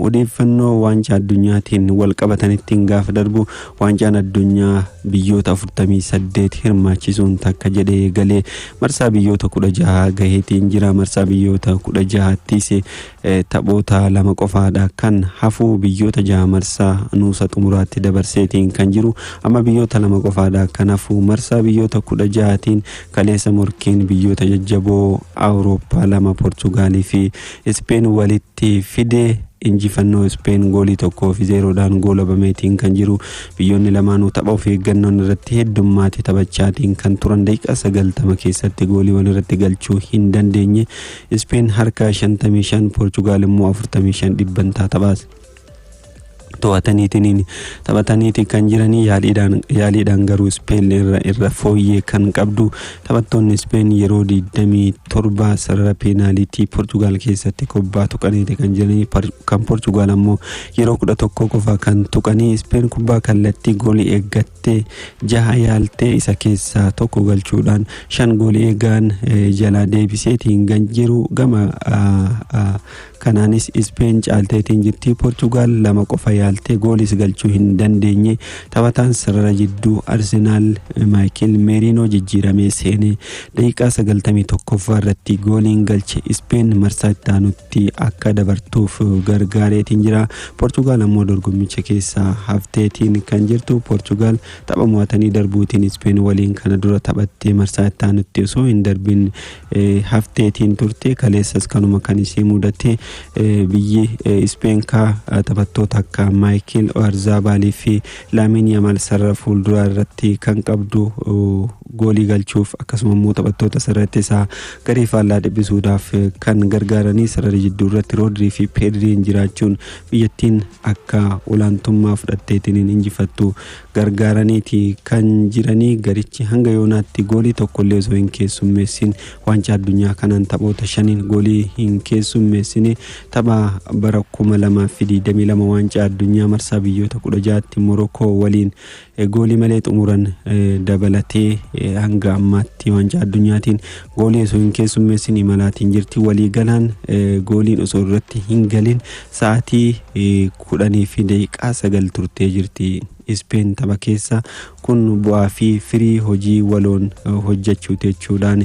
Odeeffannoo waancaa addunyaatiin wal qabatanittiin gaafa darbu, waancaan addunyaa biyyoota 48 hirmaachisuun takka jedhee galee marsaa biyyoota 16 gaheetiin jira. Marsaa biyyoota 16ttis taphoota 2 qofaadha kan hafu. Biyyoota 6 marsaa nuusa xumuraatti dabarseetiin kan jiru, amma biyyoota 2 qofaadha kan hafu. Marsaa biyyoota 16tiin kaleessa morkiin biyyoota jajjaboo Awurooppaa 2, Poorchugaalii fi Ispeen, walitti fide injifannoo Ispeen goolii 1-0dhaan goolabameetiin kan jiru. Biyyoonni lamaanuu tapha of eeggannoon irratti heddummaate taphachaatiin kan turan, daqiiqaa 90 keessatti gooliiwwan irratti galchuu hin dandeenye. Ispeen harka 55, Poorchugaal immoo 45 dhibbantaa taphaas to'ataniitiin taphataniiti kan jiranii. Yaaliidhaan garuu Ispeen irra fooyyee kan qabdu. Taphattoonni Ispeen yeroo 27 sarara peenaalitii Poorchugaal keessatti kubbaa tuqaniiti kan jiranii, kan Poorchugaal ammoo yeroo 11 qofa kan tuqanii. Ispeen kubbaa kallattii goolii eeggattee jaha yaaltee isa keessaa tokko galchuudhaan shan goolii eegaan jalaa deebiseetiin kan jiru. Gama kanaanis Ispeen caalteetiin jirti. Poorchugaal 2 qofa yaaltee goolis galchuu hin dandeenye. Taphataan sarara jidduu Arsenaal Maayikil Meerinoo jijjiiramee seenee daqiiqaa 91ffaa irratti gooliin galche Ispeen marsaa itti aanutti akka dabartuuf gargaareetiin jira. Poorchugaal ammoo dorgommicha keessaa hafteetiin kan jirtu. Poorchugaal tapha mo'atanii darbuutiin Ispeen waliin kana dura taphattee marsaa itti aanutti osoo hin darbin hafteetiin turte. Kaleessas kanuma kan isii mudate. Biyyi Ispeen kaa taphattoota akka Maayikil Oyarzabaalii fi Laamin Yamaal sarara fuulduraa irratti kan qabdu goolii galchuuf, akkasuma immoo taphattoota sarara isaa garee faallaa dhiphisuudhaaf kan gargaaranii sarara jidduu irratti Roodrii fi Peedriin jiraachuun biyyattiin akka olaantummaa fudhatteetiin injifattu gargaaraniiti kan jiranii. Garichi hanga yoonaatti goolii tokkollee osoo hin keessummeessin waancaa addunyaa kanaan taphoota shaniin goolii hin keessummeessine. Tapha bara 2022 waancaa addunyaa marsaa biyyoota 16tti Morokoo waliin goolii malee xumuran dabalatee hanga ammaatti waancaa addunyaatiin goolii osoo hin keessummeessin imalaatiin jirti. Waliigalaan gooliin osoo irratti hin galin sa'aatii 10:09 turtee jirti Ispeen tapha keessa. Kun bu'aa fi firii hojii waloon hojjechuu jechuudhaan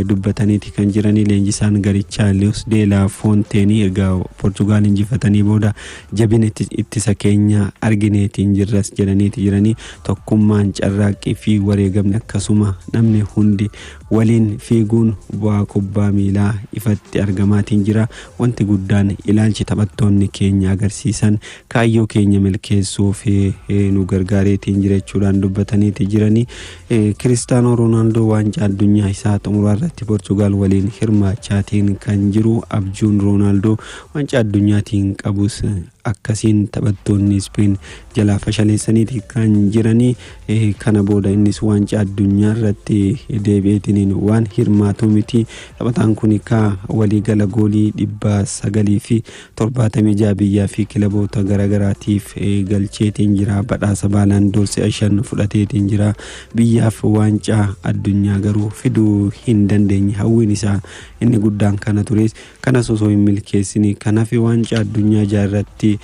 dubbataniiti kan jiranii leenjisaan garichaa Luis de la Fuenteenii erga Poorchugaal injifatanii booda. Jabina ittisa keenya argineetiin jirras jedhaniiti jiranii. Tokkummaan, carraaqqii fi wareegamni, akkasuma namni hundi waliin fiiguun bu'aa kubbaa miilaa ifatti argamaatiin jira. Wanti guddaan ilaalchi taphattoonni keenya agarsiisan kaayyoo keenya milkeessuuf nu gargaareetiin jira jechuudhaan dubbataniiti jiranii. Kiristaanoo Roonaaldoo waancaa addunyaa isaa xumuraa irratti Poorchugaal waliin hirmaachaatiin kan jiru. Abjuun Roonaaldoo waancaa addunyaatiin qabus akkasiin taphattoonni Ispeen jalaa fashaleessaniiti kan jiranii. Kana booda innis waancaa addunyaa irratti deebi'eetiin waan hirmaatu miti. Taphataan kun kaa waliigala goolii 976 biyyaa fi kilaboota garaagaraatiif galcheetiin jira. Badhaasa Baalaandoor si'a shan fudhateetiin jira. Biyyaaf waancaa addunyaa garuu fiduu hin dandeenye. Hawwiin isaa inni guddaan kana tures, kanas osoo hin milkeessine kanaaf waancaa addunyaa jaarratti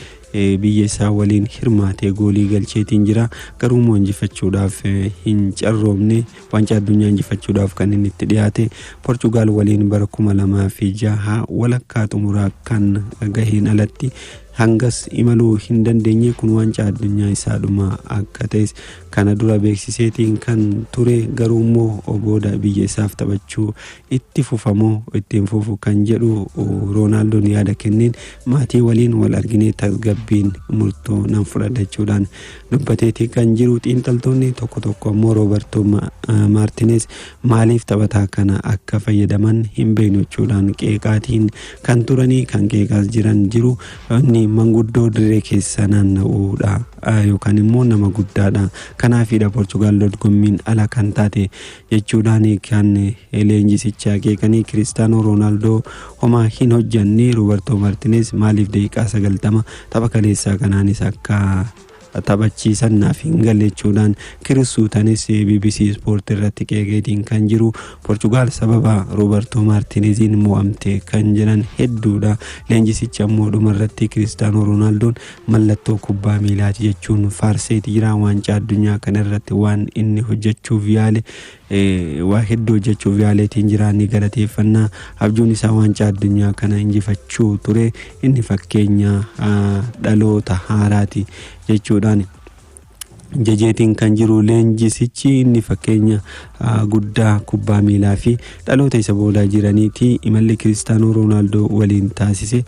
biyya isaa waliin hirmaatee goolii galcheetiin jira, garuu immoo injifachuudhaaf hin carroomne. Waancaa addunyaa injifachuudhaaf kan inni itti dhiyaate Poorchugaal waliin bara 2006 walakkaa xumuraa kan gaheen alatti hangas imaluu hin dandeenye. Kun waancaa addunyaa isaa dhuma akka ta'es kana dura beeksiseetiin kan ture, garuu immoo booda biyya isaaf taphachuu itti fufamoo ittiin fufu kan jedhu Roonaaldoon yaada kenneen, maatii waliin wal arginee tasgabbiin murtoo nan fudhadha jechuudhaan dubbateetii kan jiru. Xiinxaltoonni tokko tokko ammoo Rooberto Maartinees maaliif taphataa kana akka fayyadaman hin beeknu jechuudhaan qeeqaatiin kan turanii, kan qeeqaas jiran jiru. Inni manguddoo dirree keessa naanna'uudha yookaan immoo nama guddaadha, kanaafidha Poorchugaal dorgommiin ala kan taate jechuudhaan kan leenjisichaa qeeqanii. Kiristaanoo Roonaaldoo homaa hin hojjanne, Rooberto Maartinees maaliif daqiiqaa 90 tapha kaleessaa kanaanis akka Taphachiisan naaf hin galle jechuudhaan Chris Suttonis BBC Sport irratti qeeqeetiin kan jiru. Portugaal sababa Roobertoo Maartineziin mo'amte kan jedhan hedduudha. Leenjisichi ammoo dhumarratti Kiristaanoo Roonaaldooon mallattoo kubbaa miilaati jechuun faarseeti jira. Waancaa addunyaa kana irratti waan inni hojjechuuf yaale, waa hedduu hojjechuuf yaaleetiin jira, ni galateeffannaa. Abjuun isaa waancaa addunyaa kana injifachuu ture, inni fakkeenya dhaloota haaraati jechuudhaan jajeetiin kan jiru leenjisichi. Inni fakkeenya guddaa kubbaa miilaa fi dhaloota isa boodaa jiraniiti. Imalli Kiristaanoo Roonaaldoo waliin taasise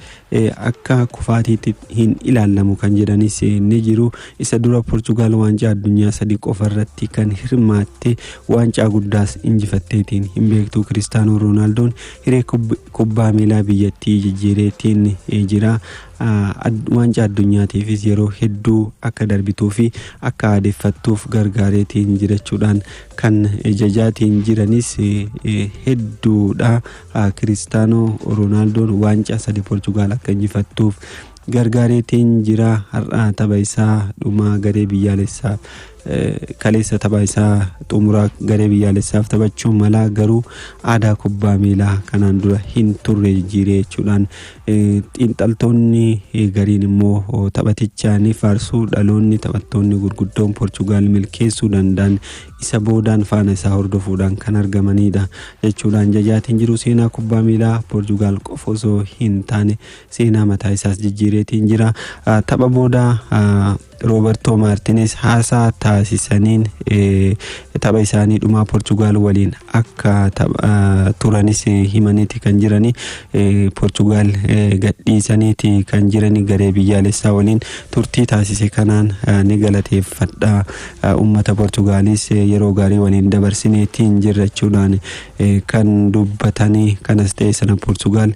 akka kufaatiitti hin ilaallamu kan jedhanis ni jiru. Isa dura Portugaal waancaa addunyaa sadi qofa irratti kan hirmaatte, waancaa guddaas injifatteetiin hin beektu. Kiristaanoo Roonaaldoon hiree kubbaa miilaa biyyattii jijjiireetiin jira. Waancaa addunyaatiifis yeroo hedduu akka darbituu fi akka aadeeffattuuf gargaareetiin jirachuudhaan kan jajaatiin jiranis hedduudha. Kiristaanoo Roonaaldoon waancaa sadi Portugaal akka injifattuuf gargaareetiin jira. Har'a tapha isaa dhumaa garee biyyaalessaaf, kaleessa tapha isaa xumuraa garee biyyaalessaaf taphachuu mala, garuu aadaa kubbaa miilaa kanaan dura hin turre jijjiiree jechuudhaan xiinxaltoonni gariin immoo taphatichaa ni faarsuu. Dhaloonni taphattoonni gurguddoon Poorchugaal milkeessuu danda'an isa boodaan faana isaa hordofuudhaan kan argamanidha jechuudhaan jajaatiin jiru. Seenaa kubbaa miilaa Poorchugaal qofa osoo hin taane seenaa mataa isaas jijjiireetiin jira. Tapha booda Roobertoo Maartinees haasaa taasisaniin tapha isaanii dhumaa Poorchugaal waliin akka turanis himaniiti kan jirani. Poorchugaal gadhiisaniiti kan jirani. Garee biyyaalessaa waliin turtii taasise kanaan ni galateeffadha, ummata Poorchugaalis yeroo gaarii waliin dabarsineetiin jirra jechuudhaan kan dubbatanii. Kanas ta'e sana, Poorchugaal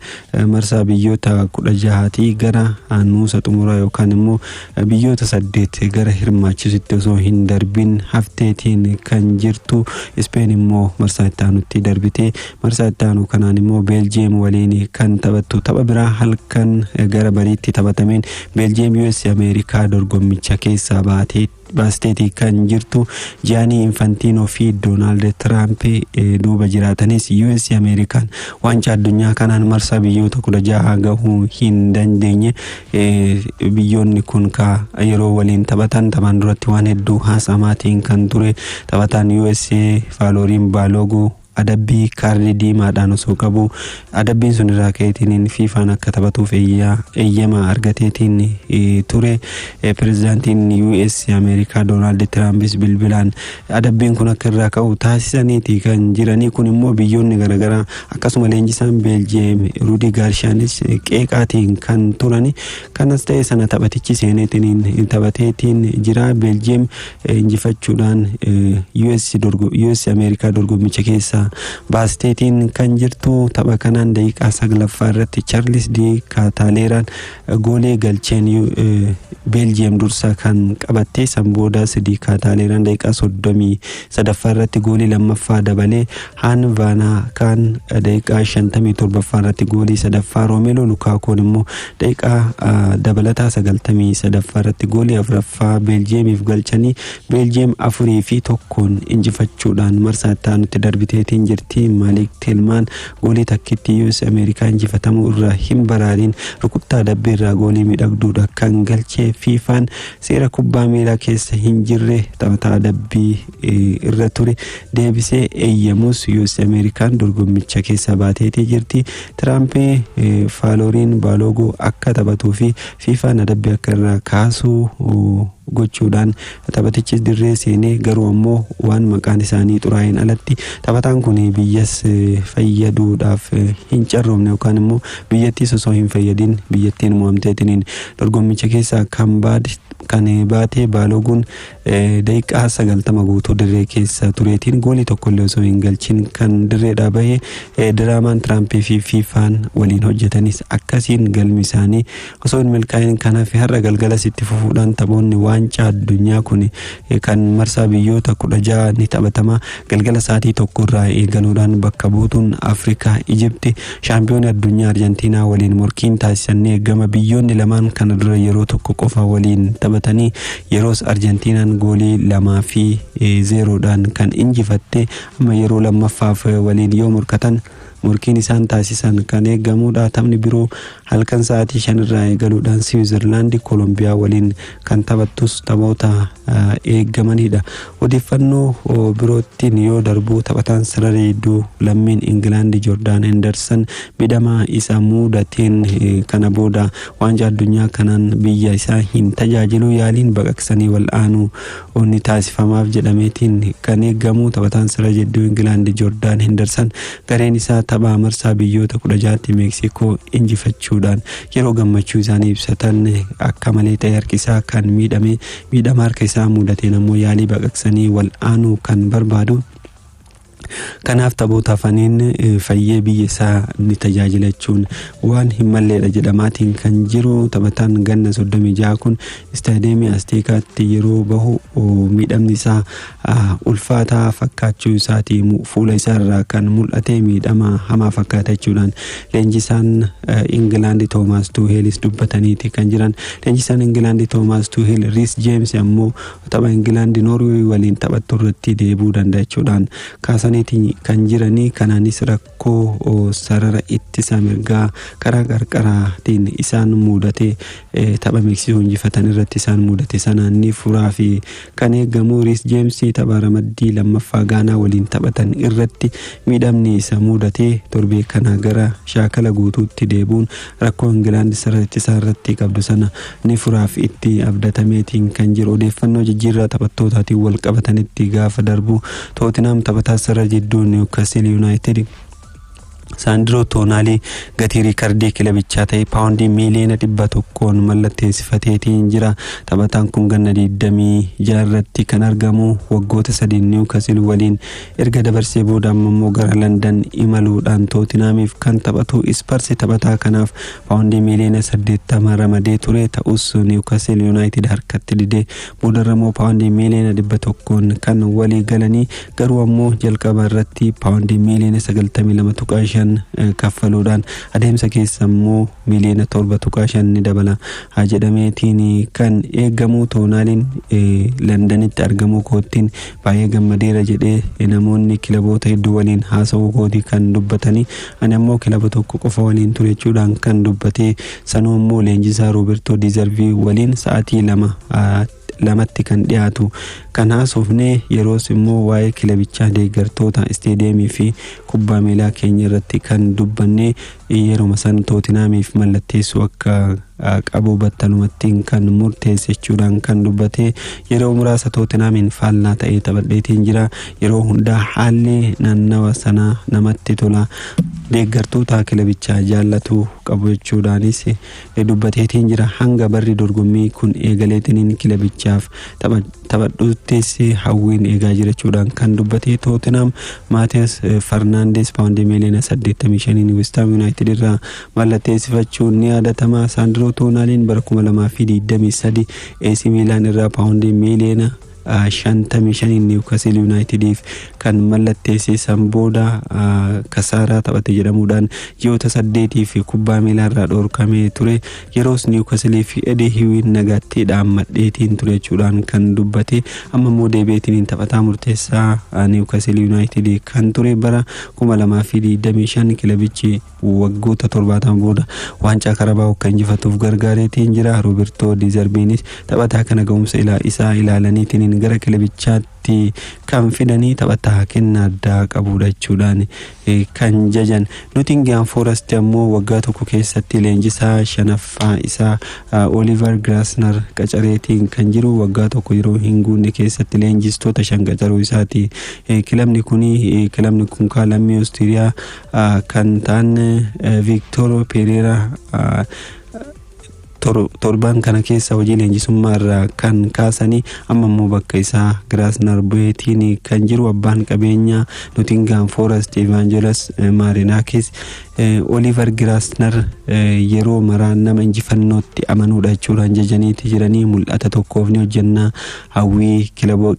marsaa biyyoota 16tii gara nuusa xumuraa yookaan immoo biyyoota 8 gara hirmaachisutti osoo hin darbin hafteetiin kan jirtu. Ispeen immoo marsaa itti aanutti darbite. Marsaa itti aanu kanaan immoo Beeljiyeem waliin kan taphattu. Tapha biraa halkan gara bariitti taphatameen Beeljiyeem US Ameerikaa dorgommicha keessaa baatee baasteetii kan jirtu. Jiyaanii Infantiinoo fi Doonaald Tiraamp duuba jiraatanis US Ameerikaan waancaa addunyaa kanaan marsaa biyyoota 16 gahuu hin dandeenye. Biyyoonni kun ka yeroo waliin taphatan taphaan duratti waan hedduu haasamaatiin kan ture. Taphataan USA Faalooriin Baalooguu adabbii kaardii diimaadhaan osoo qabu, adabbiin sun irraa ka'eetiin Fiifaan akka taphatuuf eeyyama argateetiin ture. Pirezidaantiin US Ameerikaa Doonaald Tiraampis bilbilaan adabbiin kun akka irraa ka'u taasisaniiti kan jiranii. Kun immoo biyyoonni garaagaraa akkasuma leenjisaan Beeljiyeem Ruudii Gaarshaanis qeeqaatiin kan turani. Kanas ta'e sana, taphatichi seeneetiin taphateetiin jira. Beeljiyeem injifachuudhaan US Ameerikaa dorgommicha keessaa baasteetiin kan jirtu. Tapha kanaan daqiiqaa 9ffaa irratti Charles D Kaataaleeraan goolee galcheen Beeljiyeem dursa kan qabatte. San boodaas D Kaataaleeraan daqiiqaa 33ffaa irratti goolii lammaffaa dabalee, Haan Vaanaa kan daqiiqaa 57ffaa irratti goolii sadaffaa, Roomeeloo Lukaakoon immoo daqiiqaa dabalataa 93ffaa irratti goolii afuraffaa Beeljiyeemiif galchanii, Beeljiyeem 4 fi 1n injifachuudhaan marsaa itti aanutti darbiteetiin jirti. Maalik Teelmaan goolii takkitti US Ameerikaa injifatamuu irraa hin baraariin rukuttaa dabbii irraa goolii miidhagduudha kan galchee. Fiifaan seera kubbaa miilaa keessa hin jirre taphataa adabbii irra ture deebisee eeyyamus US Ameerikaan dorgommicha keessaa baateetii jirti. Tiraamp Faalooriin Baalooguu akka taphatuu fi Fiifaan adabbii akka irraa kaasuu gochuudhaan taphatichi dirree seenee, garuu ammoo waan maqaan isaanii xuraa'een alatti taphataan kun biyyas fayyaduudhaaf hin carroomne yookaan immoo biyyattiis osoo hin fayyadin biyyattiin mo'amteetiniin dorgommicha keessaa kan baatee. Baaloguun daqiiqaa 90 guutuu dirree keessa tureetiin goolii tokkollee osoo hin galchin kan dirreedhaa bahee. Diraamaan Tiraampii fi Fiifaan waliin hojjetanis akkasiin galmi isaanii osoo hin milkaa'in kanaaf har'a galgalas itti fufuudhaan taphoonni waan Waancaa Addunyaa kun kan marsaa biyyoota 16 ni taphatama. Galgala sa'aatii 1 irraa eegaluudhaan bakka buutuun Afrikaa Ijipti shaampiyoona addunyaa Arjentiinaa waliin morkiin taasisan ni eegama. Biyyoonni lamaan kana dura yeroo tokko qofa waliin taphatanii, yeroos Arjentiinaan goolii 2 fi 0dhaan kan injifatte. Amma yeroo lammaffaaf waliin yoo morkatan, morkiin isaan taasisan kan eegamudha. Taphni biroo halkan sa'aatii 5 irraa eegaluudhaan Siwiizerlaandi Koolombiyaa waliin kan taphattus taphoota eegamanidha. Odeeffannoo biroottiin yoo darbu, taphataan sarara hedduu lammiin Ingilaandi Joordaan Henderson miidhama isa mudateen kana booda Waancaa Addunyaa kanaan biyya isaa hin tajaajilu. Yaaliin baqaqsanii wal'aanuu ni taasifamaaf jedhameetiin kan eegamu. Taphataan sarara jidduu Ingilaandi Joordaan Henderson gareen isaa tapha marsaa biyyoota 16tti Meeksikoo injifachuudhaan yeroo gammachuu isaanii ibsatan akka malee ta'e harki isaa kan miidhame. Miidhama harka isaa mudateen ammoo yaalii baqaqsanii wal'aanuu kan barbaadu. Kanaaf taphoota hafaniin fayyee biyya isaa ni tajaajila jechuun waan hin malleedha jedhamaatiin kan jiru. Taphataan ganna 36 kun istaadiyeemii Asteekaatti yeroo bahu miidhamni isaa ulfaataa fakkaachuu isaatii fuula isaa irraa kan mul'ate, miidhama hamaa fakkaata jechuudhaan leenjisaan Ingilaandi Toomaas Tuuheelis dubbataniiti kan jiran. Leenjisaan Ingilaandi Toomaas Tuuheel Riis Jeems ammoo tapha Ingilaandi Noorweey waliin taphattu irratti deebi'uu danda'a jechuudhaan kaasaniiti kan jiranii. Kanaanis rakkoo sarara ittisa mirgaa karaa qarqaraatiin isaan mudate, tapha Meeksikoo injifatan irratti isaan mudate sanaan ni furaa fi kan eegamu. Riis Jeems tapha ramaddii lammaffaa Gaanaa waliin taphatan irratti miidhamni isa mudate torbee kana gara shaakala guutuutti deebi'uun rakkoo Ingilaandi sarara ittisaa irratti qabdu sana ni furaaf itti abdatameetiin kan jiru. Odeeffannoo jijjiirraa taphattootaatiin wal qabatanitti gaafa darbu, Tootinam taphataa sarara jidduu Niwukasil Yuunaayitid Saandiroo Toonaalii gatii riikardii kilabichaa ta'e paawundii miiliyoona 100n mallatteessifateetiin jira. Taphataan kun ganna 26 irratti kan argamu, waggoota 3 Niwukasil waliin erga dabarsee booda amma immoo gara Landan imaluudhaan Tootinaamiif kan taphatu. Isparsi taphataa kanaaf paawundii miiliyoona 80 ramadee ture. Ta'us Niwukasil Yuunaayitid harkatti didee boodarra immoo paawundii miiliyoona 100n kan walii galanii, garuu ammoo jalqaba irratti paawundii miiliyoona 92.5 kaffaluudhaan adeemsa keessa immoo miiliyoona 7.5 ni dabala haa jedhameetiin kan eegamu. Toonaaliin Landanitti argamuu koottiin baay'ee gammadeera jedhee, namoonni kilaboota hedduu waliin haasa'uu kootii kan dubbatanii, ani ammoo kilaba tokko qofa waliin ture jechuudhaan kan dubbatee, sanuu immoo leenjisaa Roobertoo Diizarvii waliin sa'aatii 2tti kan dhiyaatu kan haasofne, yeroos immoo waa'ee kilabichaa, deeggartoota, isteediyeemii fi kubbaa miilaa keenya irratti kan dubbanne, yeruma san Tootinaamiif mallatteessuu akka qabu battalumattiin kan murteesse jechuudhaan kan dubbate. Yeroo muraasa Tootinaamiin faallaa ta'ee taphadheetiin jira. Yeroo hundaa haalli naannawa sanaa namatti tola, deeggartoota kilabichaa jaallatu qabu jechuudhaanis dubbateetiin jira. Hanga barri dorgommii kun eegaleetiniin kilabichaaf taphadhuttis hawwiin eegaa jira jechuudhaan kan dubbate. Tootinaam Maatiyas Farnaandes paawundii miiliyoona 85n Westaam Yuunaayitid irraa mallatteessifachuun ni yaadatama. Saandiroo Toonaaliin bara 2023 AC Miilaan irraa paawundii miiliyoona 55n Niwukasil Yuunaayitidiif kan mallatteesse, san booda kasaaraa taphate jedhamuudhaan ji'oota 8f kubbaa miilaa irraa dhoorkamee ture. Yeroos Niwukasilii fi Edii Hiwiin nagaatti dhaammadheetiin ture jechuudhaan kan dubbate. Amma immoo deebi'eetiin taphataa murteessaa Niwukasil Yuunaayitid kan ture, bara 2025 kilabichi waggoota 70 booda waancaa Karabaa akka injifatuuf gargaareetiin jira. Roobertoo Diizarbiinis taphataa kana ga'umsa isaa ilaalaniitiin gara kilabichaatti kan fidanii, taphataa kennaa addaa qabudha jechuudhaan kan jajan. Notingham Forest ammoo waggaa tokko keessatti leenjisaa shanaffaa isaa Oliver Glasner qacareetiin kan jiru. Waggaa tokko yeroo hin guunne keessatti leenjistoota shan qacaruu isaati. Kilabni kun lammii Oostiriyaa kan ta'an Victor Pereira Torban kana keessa hojii leenjisummaa irraa kan kaasanii, amma immoo bakka isaa Giraasnar bu'eetiin kan jiru abbaan qabeenyaa Nottingham Forest Evangelos Marinakis, Oliver Giraasnar yeroo maraan nama injifannootti amanuudha jechuudhaan jajaniiti jiranii. Mul'ata tokkoof ni hojjannaa, hawwii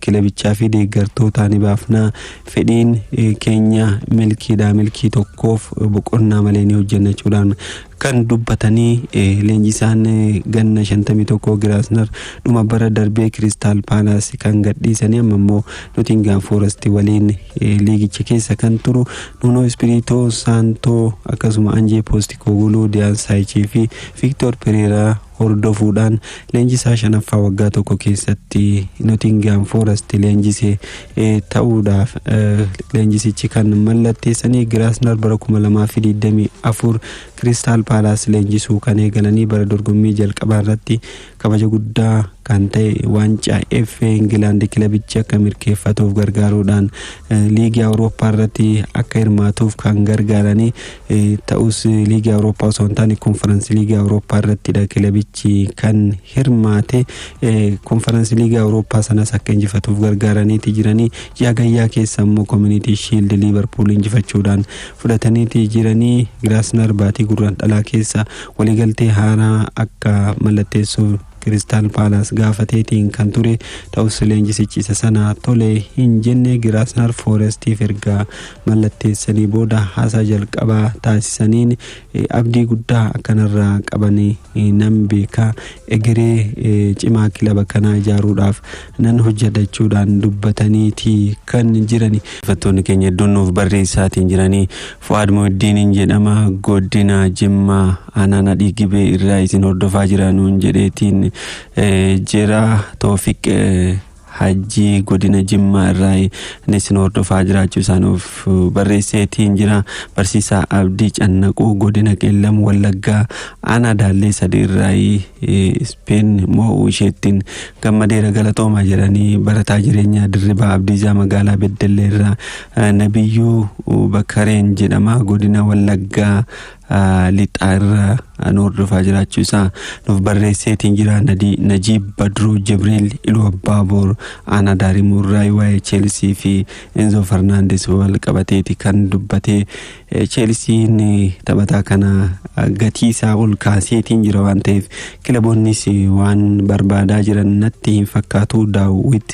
kilabichaa fi deeggartootaa ni baafnaa, fedhiin keenya milkiidha, milkii tokkoof boqonnaa malee ni hojjanna jechuudhaan kan dubbatanii. Leenjisaan ganna 51 Giraasnar dhuma bara darbee Kiristaal Paalaas kan gadhiisanii, amma immoo Nottingham Forest waliin liigicha keessa kan turu Nuno Espirito Santo, akkasuma Anjee Poostikoguluu, Diyaan Saayichii fi Victor Pereira hordofuudhaan leenjisaa shanaffaa waggaa tokko keessatti Nottingham Forest leenjise ta'uudhaaf leenjisichi kan mallatteessanii. Giraasnar bara 2024 Kiristaal Paalaas leenjisuu kan eegalanii, bara dorgommii jalqabaa irratti kabaja guddaa kan ta'e waancaa FA Ingilaand kilabichi akka mirkeeffatuuf gargaaruudhaan liigii Awurooppaa irratti akka hirmaatuuf kan gargaaranii ta'us, liigii Awurooppaa osoo hin taane konferansii liigii Awurooppaa irrattidha kilabichi kan hirmaate. Konferansii liigii Awurooppaa sanas akka injifatuuf gargaaraniiti jiranii. Ji'a gayyaa keessa immoo Community Shield Liivarpuul injifachuudhaan fudhataniiti jiranii. Giraasnar baatii Gurraandhalaa keessa waliigaltee haaraa akka mallatteessuuf Kiristaal Paalaas gaafateetiin kan ture ta'us, leenjisichi isa sana tole hin jenne. Giraasnar Foorestiif erga mallatteessanii booda haasaa jalqabaa taasisaniin, "Abdii guddaa akkanarraa qabanii nan beekaa, egeree cimaa kilaba kanaa ijaaruudhaaf nan hojjedha" jechuudhaan dubbataniiti kan jirani. Fattoonni keenya hedduun nuuf barreessaatiin jiranii. Fu'aad Muhiddiiniin jedhama, godina Jimmaa aanaa Nadhii Gibee irraa isin hordofaa jira nuun jedheetiin jira. Toofiq Hajjii godina Jimmaa irraa inni isin hordofaa jiraachuu isaanuuf barreesseetiin jira. Barsiisaa Abdii Cannaquu godina Qeellam Wallaggaa aanaa Daallee Sadii irraa Ispeen moo'uu isheettiin gammadeera, galatooma jedhanii. Barataa jireenyaa Dirribaa Abdiisaa magaalaa Beddellee irraa. Nabiyyuu Bakareen jedhama, godina Wallaggaa Lixaa irraa nu hordofaa jiraachuu isaa nuuf barreesseetiin jira. Najiib Badruu Jibriil Iluu Abbaaboor aanaa Daarimuu irraa waa'ee Cheelsii fi Enzo Farnaandes wal qabateeti kan dubbatee. Cheelsiin taphataa kana gatii isaa ol kaaseetiin jira waan ta'eef kilaboonnis waan barbaadaa jiran natti hin fakkaatu. Daawwit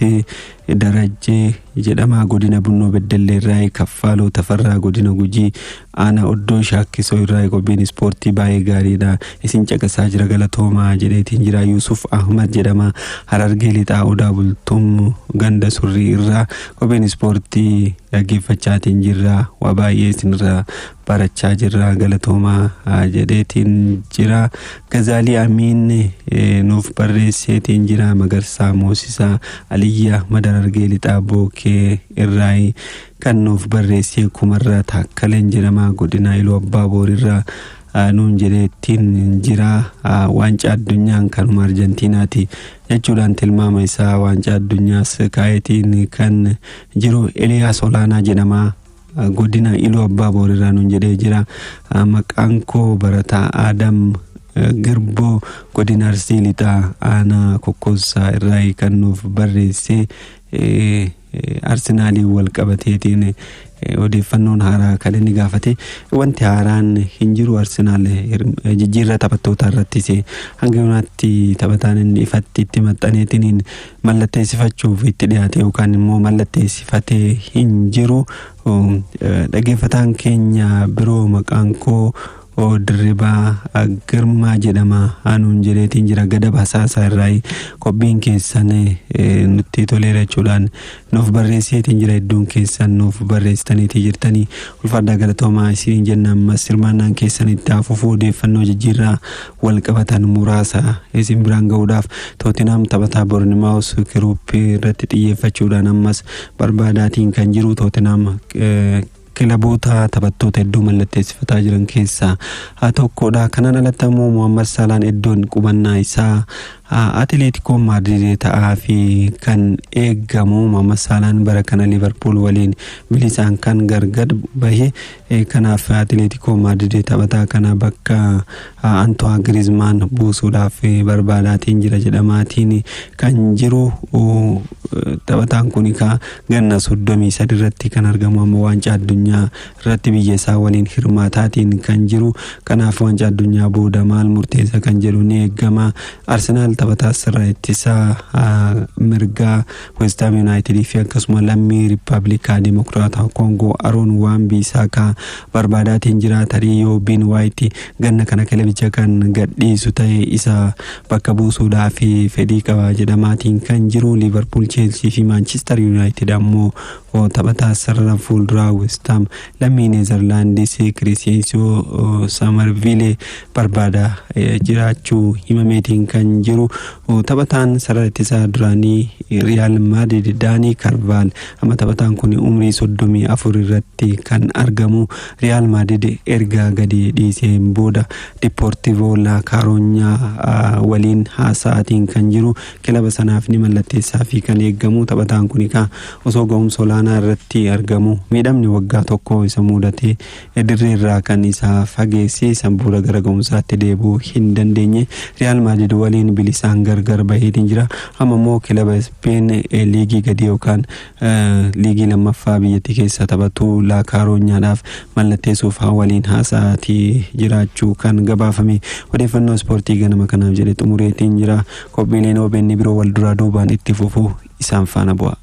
Darajjee jedhama, godina Bunnoo Beddellee irraa. Kaffaaloo Tafarraa godina Gujii aanaa Oddoo Shaakkisoo irraa qophiin ispoortii baay'ee gaariidha, isin caqasaa jira, galatoomaa jedheetiin jira. Yusuf Ahmad jedhama, Harargee Lixaa Odaa Bultum ganda Surrii irraa qophiin ispoortii dhaggeeffachaatiin jirra, waa baay'ee isinirraa barachaa jirra, galatoomaa jedheetiin jira. Gazaalii Amiin nuuf barreesseetiin jira. Magarsaa Moosisaa Aliyyaa Madarargee Lixaa Bookee irraa kan nuuf barreessee. Kumarraa Taakkaleen jedhama, godina Iluu Abbaa Boorirraa nuun jedheettiin jira. Waancaa addunyaan kanuma Arjentiinaati jechuudhaan tilmaama isaa waancaa addunyaas kaayetiin kan jiru Eliyaas Olaanaa jedhama, godina Iluu Abbaa Boorirraa nuun jedhee jira. Maqaan koo Barataa Adam Girboo godina Arsii Lixaa aanaa Kokkossaa irraa kan nuuf barreessee. Arsenaaliin wal qabateetiin odeeffannoon haaraa kan inni gaafate, wanti haaraan hin jiru. Arsenaal jijjiirraa taphattoota irrattis hanga yoonaatti taphataan inni ifatti itti maxxaneetiin mallatteessifachuuf itti dhiyaate yookaan immoo mallatteessifatee hin jiru. Dhaggeeffataan keenya biroo maqaan koo Dirribaa Girmaa jedhama nuun jedheetiin jira, gada basaasaa irraa qophiin keessan nutti toleera jechuudhaan nuuf barreesseetiin jira. Hedduun keessan nuuf barreessitaniitii jirtanii, ulfaadhaa, galatoomaa isin jenna. Ammas hirmaannaan keessan itti hafuuf odeeffannoo jijjiirraa wal qabatan muraasa isin biraan ga'uudhaaf, Tootenaam taphataa Boornimaawus Kiruuppii irratti xiyyeeffachuudhaan ammas barbaadaatiin kan jiru. Tootenaam kilaboota taphattoota hedduu mallatteessifataa jiran keessaa haa tokkodha. Kanaan alatti ammoo Muhammad Salaan iddoon qubannaa isaa Atileetikoo Maadriid ta'aa fi kan eegamu Mohaammed Saalaan bara kana Liverpool waliin bilisaan kan gargar bahe. Kanaaf Atileetikoo Maadriid taphataa kana bakka Antoine Griezmann buusuudhaaf barbaadaatiin jira jedhamaatiin kan jiru. Taphataan kun ganna 33 irratti kan argamu, amma waancaa addunyaa irratti biyya isaa waliin hirmaataatiin kan jiru. Kanaaf waancaa addunyaa booda maal murteessa kan jedhu ni eegama. Arsenaal taphataa sirra ittisaa mirgaa West Ham United fi akkasuma lammii Riippaabilikaa Dimokiraataa Koongoo Aroon Waan Biisaakaa barbaadaatiin jira. Tarii yoo Ben White ganna kana kilabicha kan gadhiisu ta'e isa bakka buusuudhaaf fedhii qaba jedhamaatiin kan jiru. Liverpool, Chelsea fi Manchester United ammoo taphataa sarara fuulduraa West Ham lammii Neezerlaandis Kiriseensiyoo Samarviilee barbaada jiraachuu himameetiin kan jiru. Taphataan sarara ittisaa duraanii Riyaal Maadrid Daanii Karvaal, amma taphataan kun umrii 34 irratti kan argamu, Riyaal Maadrid erga gadi dhiiseen booda Dipoortivoo La Kaaroonyaa waliin haasa'aatiin kan jiru. Kilaba sanaaf ni mallatteessaa fi kan eeggamu. Taphataan kun osoo ga'umsa olaanaa irratti argamu miidhamni waggaa tokko isa mudatee dirree irraa kan isa fageesse, san booda gara ga'umsaatti deebi'uu hin dandeenye. Riyaal Maadrid waliin bilisaan gargar baheetiin jira. Amma immoo kilaba Speen liigii gadi yookaan liigii lammaffaa biyyattii keessa taphatu Laa Kaaroonyaadhaaf mallatteessuuf waliin haasa'aatii jiraachuu kan gabaafame. Odeeffannoo ispoortii ganama kanaaf jedhe xumureetiin jira. Qophiileen OBN biroo wal duraa duubaan itti fufuu, isaan faana bu'a.